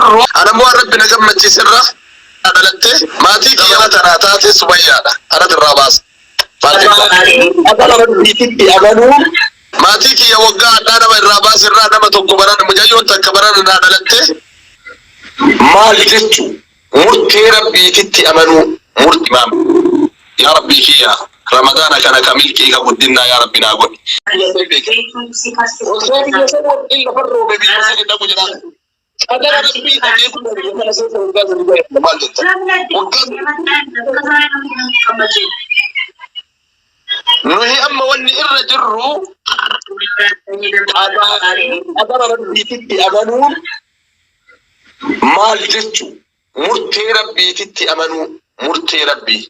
jirru anammoo waan Rabbi na gammachiise irraa dhalatte maatii kiyya tanaa taate Sumayyaadha. Anatu irraa baasa. Maal jetta? Qadara Rabbiititti amanuu maatii kiyya waggaa hadhaa nama irraa baase irraa nama tokko barana mucayyoon takka barana naa dhalatte. Maal jechu murtee Rabbiititti amanuu murti maam yaa Rabbii kiyya Ramadaana kana ka milkii ka guddinnaa yaa Rabbi naa godhi. Osoo biyya san waqtiin lafa roobe biyya san hin dhaqu jedhaa. Qadara Rabbii dhaqee kun biyya kana keessa waggaa sadi gahe maal jetta? Waggaa nuyi amma wanni irra jirru qadara Rabbiititti amanuun maal jechu? Murtee Rabbiititti amanuu murtee Rabbii.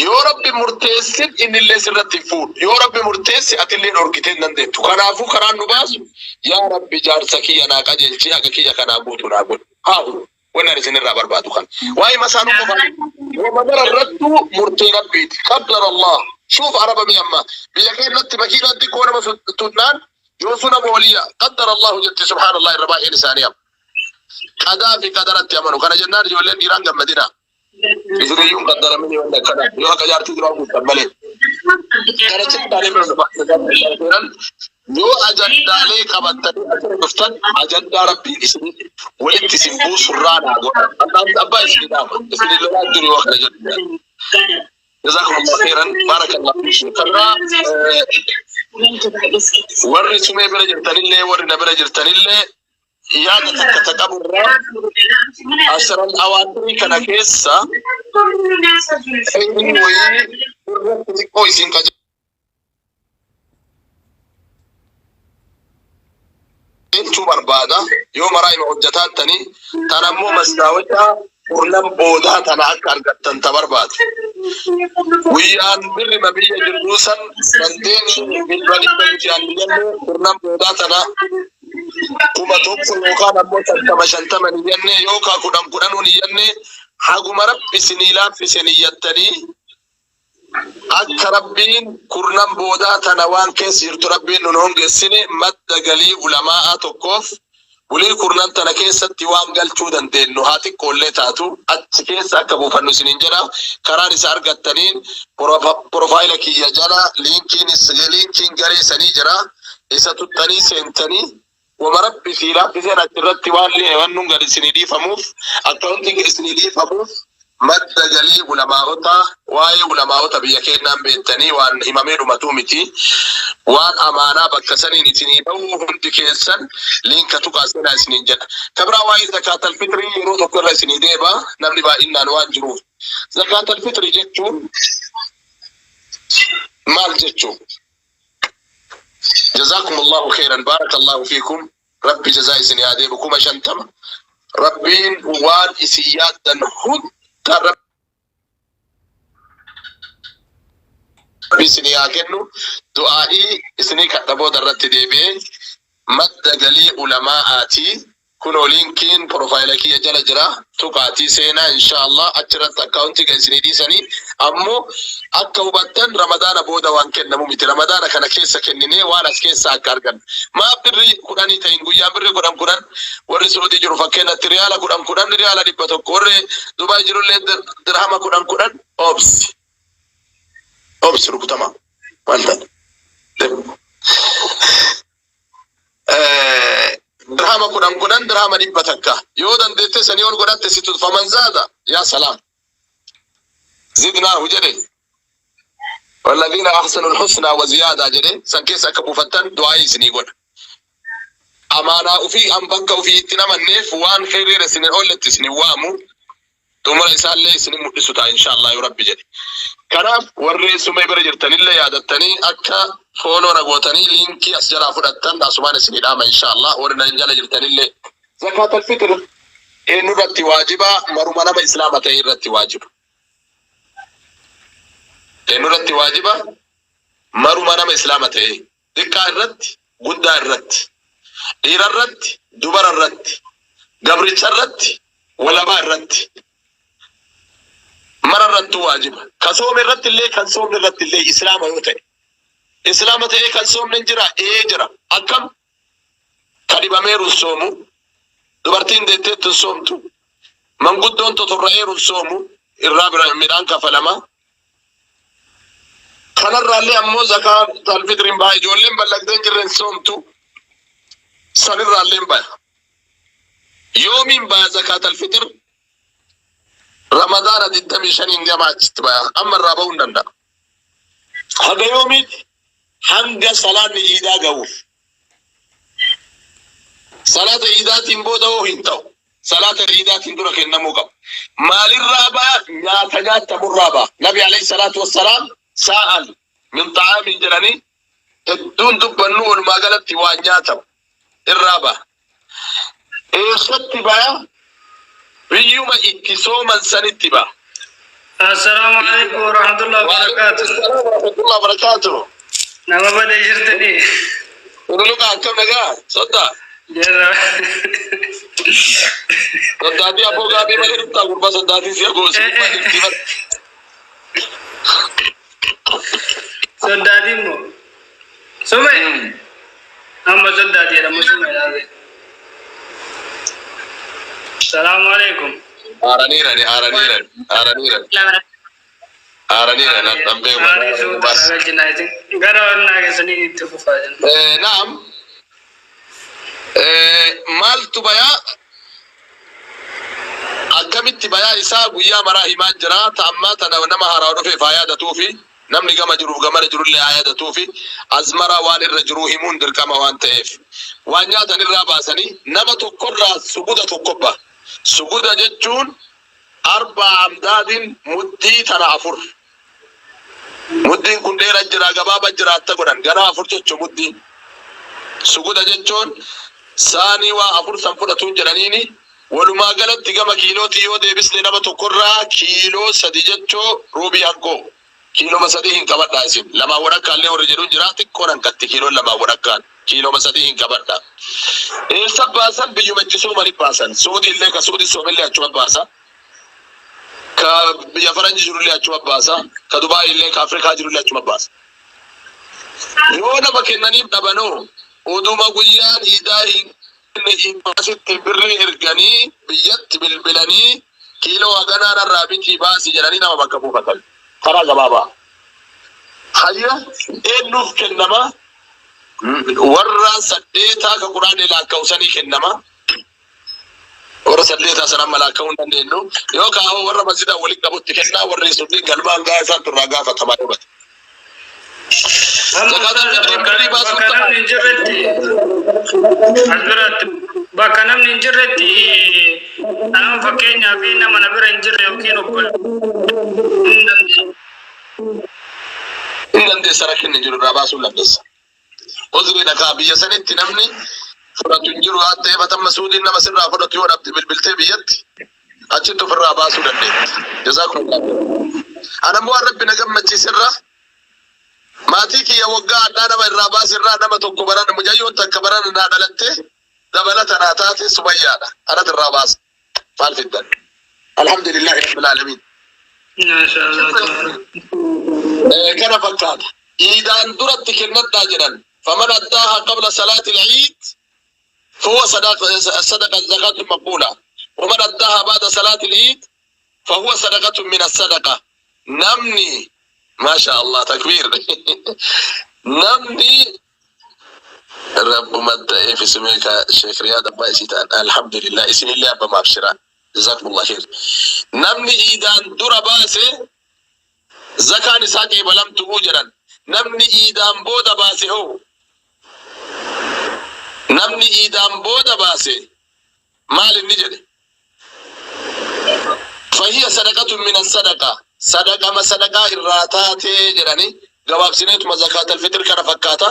Yoo Rabbi murteessin innillee sirratti hin fuudhu. Yoo Rabbi murteesse atillee dhorkitee hin dandeettu. Kanaafuu karaan nu baasu yaa Rabbi jaarsa kiyya naa qajeelchi haqa kiyya kanaa guutu naa godhi. Haahu wanni ani isinirraa barbaadu kana. Waa'ee masaanuu qofaa miti. Wama mara irrattuu murtee Rabbiiti. Qaddara Allah. Shuuf araba mi amma. Biyya keenyatti makiinaan xiqqoo nama tunnaan yoo suna booliya. Qaddara Allahu jetti subhaanallah irra baay'een isaanii amma. Qadaa fi qadaratti amanu. Kana jennaan ijoolleen dhiiraan gammadina. Isiniyyuu hin qaddaramin yoo akkana. Yoo akka jaartii duraa guuttan malee. Kana cittaalee bira dhufa. Yoo ajandaalee qabattanii asirra dhuftan ajandaa Rabbiin isin walitti isin buusurraa naa godha. Abbaa isinii dhaama. Isinii lolaa jiru yoo kana jedhu. Jazakumullahu khairan. Barakallahu fiikum. Kanaa warri sumee bira jirtanillee warri na bira jirtanillee yaada takka ta qaburraa asharal awaatirii kana keessa khayrii wayii irratti xiqqoo isin qajeelchuu barbaada. Yoo maraa ima hojjataattanii tan ammoo mastaawacaa kurnan boodaa tana akka argattan ta barbaada. Guyyaan birrima biyya jirruu san dandeen dhibba dhibba guyyaan jennee kurnan boodaa tana 1000 yookaan ammoo 50 50 niyyannee yookaan 10 10nuu niyyannee haguma Rabbi isinii laaffise niyyattanii akka Rabbiin kurnan boodaa tana waan keessa jirtu Rabbiin nun hongessine madda galii ulamaa'aa tokkoof bulii kurnan tana keessatti waan galchuu dandeennu haa xiqqoollee taatu achi keessa akka buufannu isiniin jedha. Karaan isa argattaniin porofaayila kiyya jala liinkiin garee sanii jira. Isa tuxxanii seentanii wama Rabbi sii laaffiseen achirratti waan wannun gad isinii dhiifamuuf akkaawuntiin gad isinii dhiifamuuf madda galii ulamaa'ota waa'ee ulamaa'ota biyya keennaan beettanii waan himamee dhumatuu miti waan amaanaa bakka saniin isinii bahu hundi keessan liinka tuqaa seenaa isiniin jedha. Ka biraa waa'ee zakaatal fixrii yeroo tokko irra isinii deeba namni baay'innaan waan jiruuf. Zakaatal fixrii jechuun maal jechuu? Jazakumullahu khairan barakallahu fiikum Rabbi jazaa isin haa deebu 50,000 Rabbiin waan isin yaaddan hunda Rabbi isinii haa kennu du'aa'ii isinii kadha booda irratti deebi'ee madda galii ulamaa'aati Kunoo linkiin profile kiyya jala jira tuqaatii seenaa inshaa Allah achirratti account kan isinii dhiisanii ammoo akka hubattan ramadaana booda waan kennamu miti ramadaana kana keessa kenninee waan as keessa akka argannu maaf birrii kudhanii ta'in guyyaan birrii kudhan kudhan warri su'uudii jiru fakkeenyatti riyaala kudhan kudhan riyaala 100 warri Dubaay jirullee dirhama kudhan kudhan obsi obsi rukutama maal ta'e Dirhama kudhan kudhan dirhama 100 yoo dandeette sanii ol godhatte situ faman zaada yaa salaam zidnaahu jedhe walladhiina ahsanu lhusnaa wa ziyaadaa jedhe san keessa akka buufattan du'aa'ii isinii godha. Amaanaa ufii an bakka ufii itti hin amanneef waan kheyriirra isin hin oolletti isin hin waamu. Xumura isaallee isinin mudhisu ta'a inshaa Allah yoo Rabbi jedhe. Kanaaf warri sumee bira jirtanillee yaadattanii akka fooloo na gootanii liinkii as jalaa fudhattan asumaan isinii dhaama inshaa Allah warri na jala jirtanillee. Zakaatal fixr eenyu irratti waajiba? Maruma nama islaama ta'e irratti waajiba. Eenyu irratti waajiba? Maruma nama islaama ta'e. Xiqqaa irratti, guddaa irratti. Dhiira irratti, dubara irratti. Gabricha irratti, walabaa irratti. Mara irrattuu waajiba. Ka soome irratti illee kan soomne irratti illee islaama yoo ta'e. Islaama ta'ee kan soomne hin jira? Ee jira. Akkam? Ka dhibameeru hin soomu. Dubartiin deetteettu hin soomtu. Manguddoon totorra'eeru hin soomu. Irraa bira midhaan kafalama. Kanarraallee ammoo zakaatal fixriin baha. Ijoolleen ballagdee hin jirre hin soomtu. Sanirraallee hin baya. Yoomiin baya zakaatal fixir? Ramadaana 25n gama achitti baya. Amma irraa bahuu hin danda'a. Haga yoomiiti? Hanga salaanni iidaa gahuuf. Salaata iidaatiin booda hoo hin ta'u. Salaata iidaatiin dura kennamuu qaba. Maalirraa ba'a? Nyaata nyaatamurraa ba'a. Nabi alayhi salaatu wassalaam saa'an min xa'aamin jedhanii hedduun dubbannu walumaa galatti waan nyaatamu irraa ba'a. Eessatti baya? Biyyuma itti sooman sanitti ba'a. Assalaamu alaikum warahmatullahi wabarakatuh. Waalaikum warahmatullahi wabarakatuh. Nama badee jirtanii. Ululuqa akkam nagaa? Soddaa. Jirra. Soddaatii aboo gaabii malee dhuftaa gurbaa soddaatii si agoo si gurbaa jirtii bar. Soddaatii immoo. Sume. Amma soddaati jedhamu sume laale. Salaamu alaikum. Aaraniirani aaraniirani aaraniirani aaraniirani an beeku. Aarii suuta galchina isin. Gara onnaa keessanii itti fufaa jenna. Naam. Maaltu bayaa akkamitti bayaa isaa guyyaa maraa himaa jira. Ta ammaa tana nama haaraa dhufeef haa yaadatuufi namni gama jiruuf gamana jirullee haa yaadatuufi azmaraa waan irra jiruu himuun dirqama waan ta'eef. Waan nyaatan irraa baasanii nama tokkorraa suguda tokko ba'a. Suguda jechuun arbaa amdaadin muddii tana afur. Muddiin kun dheera jira gabaaba jira atta godhan ganaa afur jechuun muddiin. Suguda jechuun saanii waa afur san fudhatuun jedhaniini walumaa galatti gama kiilootii yoo deebisne nama tokkorraa kiiloo 3 jechoo ruubii aggoo. Kiiloma 3 hin qabadhaa isin. Lamaan wadhakkaallee warri jedhuun jira xiqqoon hanqatti kiiloon lamaan wadhakkaan. Kiiloma 3 hin qabadha. Eessa baasan biyyuma itti soomani baasan. Suudii illee ka suudii soomillee achuma baasa. Ka biyya faranji jirullee achuma baasa. Ka Dubaay illee ka Afrikaa jirullee achuma baasa. Yoo nama kennaniif dhabanoo uduma guyyaan iidaa hin asitti birrii erganii biyyatti bilbilanii kiiloo haganaa narraa bitii baasi jedhanii nama bakka buufatan. Karaa gabaabaa. Hayya eenyuuf kennama? Warra saddeetaa ka quraanni laakka'u sanii kennama. Warra saddeetaa sana amma laakka'uu hin dandeenyu. Yoo kaa'oo warra masjidaa walitti qabutti kennaa warri sunniin galmaan gahaa isaan turraa gaafatamaa yoo bate. Amma Zakaatul ustaaza fixriin bakka birrii baasuun bakka ta'a. namni hin jirretti as biratti bakka namni hin jirretti nama fakkeenyaa fi nama na bira hin jirre yookiin obbo hin dandeenya. Hin dandeessa rakkinni jiru irraa baasuu hin dandeessa. Uzriidha kaa biyya sanitti namni fudhatu hin jiru waan ta'eef atamma suudiin nama sirraa fudhatu yoo dhabde bilbiltee biyyatti achitti ofirraa baasuu dandeetti. Jazaakumullah. Anammoo waan rabbi na gammachiiserraa maatii kiyya waggaa addaa nama irraa baase irraa nama tokko barana mucayyoon takka barana naa dhalatte dabalata naa taate Sumayyaadha. Anatu irraa baasa. Maal fiddan? Alhamdulillahi rabbil aalamiin. Maashaallah tabarak. Kana fakkaata. Iidaan duratti kennadhaa jedhan. Faman addaaha qabla salaati al-iid fahuwa sadaqa zakatun maqbuula. Waman addaaha ba'da salaati al-iid fahuwa sadaqatun min as-sadaqa. Namni maasha Allah takbiir. Namni Rabbuma ta'eef isimee ka Sheekh Riyaad abbaa isii ta'an alhamdulillah isinillee abba maabshiraa jazakumullah khair. Namni iidaan dura baase zakaan isaa qeebalamtu'uu jedhan. Namni iidaan booda baase hoo? Namni iidaan booda baase maal inni jedhe? Fahiya sadaqatun min as-sadaqa. Sadaqama sadaqaa irraa taatee jedhani gabaabsineetuma zakaatal fixir kana fakkaata.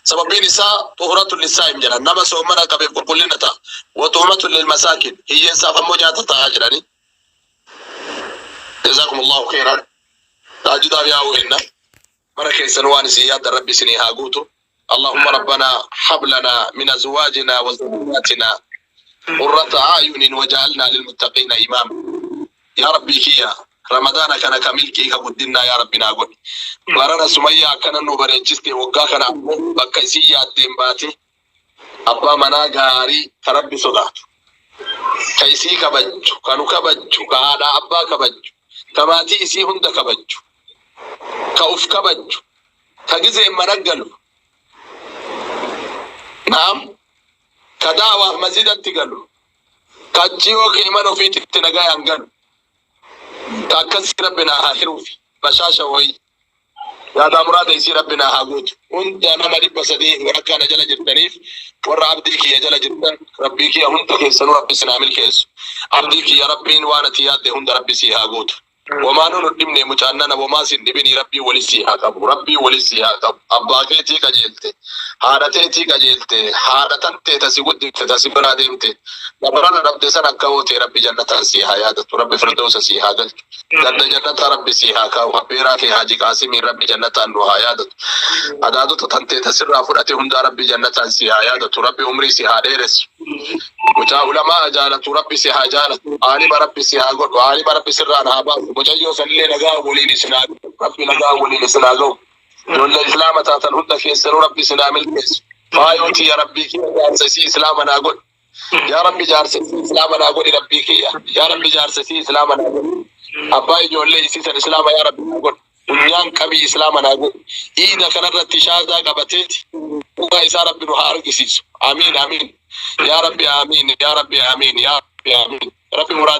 Sababiin isaa xuhuratun lissaa'im jedhan. Nama soomana qabeef qulqullina ta'a. Wa tu'matun lil masaakin. Hiyyeessaaf ammoo nyaata ta'a jedhani. Jazakumullahu khairan. Tahajjudaaf yaa'uu henna. Mara keessan waan isin yaaddan rabbi isinii haa guutu. Allahumma rabbana hab lana min azwaajina wa dhurriyyatina qurrata a'yunin waj'alna lilmuttaqiina imaama. Yaa Rabbii kiyya Ramadaana kana ka milkii ka guddinnaa yaa Rabbi naa godhi. Barana Sumayyaa akkana nu bareechiste waggaa kana ammoo bakka isin yaaddeen baate abbaa manaa gaarii ka Rabbi sodaatu. Ka isii kabajju, ka nu kabajju, ka haadhaa abbaa kabajju, ka maatii isii hunda kabajju, ka uf kabajju, ka gizeen mana galu. Naam, ka da'waaf masjidatti galu, ka achi yookiin mana ofiititti nagayaan galu. Ka akkasii Rabbi naa haa hiruufi. Bashaasha wayii. Yaadaa muraada isii Rabbi naa haa guutu. Hunda nama 300 warra na jala jirtaniif, warra abdii kiyya jala jirtan, Rabbii kiyya hunda keessanuu Rabbi sinaa milkeessu. Abdii kiyya, Rabbiin waan ati yaadde hunda Rabbi sii haa guutu. Womaa nu dhibne, mucaan nana womaa sin dhibini. Rabbii wali sii haa qabu. Rabbii wali sii haa qabu. Abbaa keetii qajeelte. Haadha teetii qajeelte. Haadha tantee tasi guddifte, tasi biraa deemte. Dabarana dhabde san akka hootee Rabbi jannataan sii haa yaadatu. Rabbi firdoosa sii haa galchu. Ganda jannata Rabbi sii haa kaa'u. Abbeeraa kee Haaji Qaasimiin Rabbi jannataan nu haa yaadatu. Adaadota tantee tasirraa fudhate hundaa Rabbi jannataan sii haa yaadatu. Rabbi umrii si haa dheeressu. Mucaa ulamaa jaalatu Rabbi si haa jaalatu. Aalima Rabbi si haa godhu. Aalima Rabbi sirraan haa baasu. Mucayyoo sanillee nagaa waliin isin haa ga'u. Rabbi nagaa waliin isin haa ga'u. Ijoollee Islaama taatan hunda keessanuu Rabbi isin haa milkeessu. Faayoo tiyya, Rabbii kiyya, jaarsa isii Islaama naa godhi. Yaa Rabbi, jaarsa isii Islaama naa godhi. Rabbii kiyya. Yaa Rabbi, jaarsa isii Islaama naa godhi. Abbaa ijoollee isii san Islaama yaa Rabbi naa godhi. Funyaan qabii Islaama naa godhi. Iida kanarratti shaadaa qabateeti. Dhugaa isaa Rabbi nu haa argisiisu. Amiin, amiin. Yaa Rabbi, amiin. Yaa Rabbi, amiin. Yaa Rabbi, amiin. Rabbi muraada.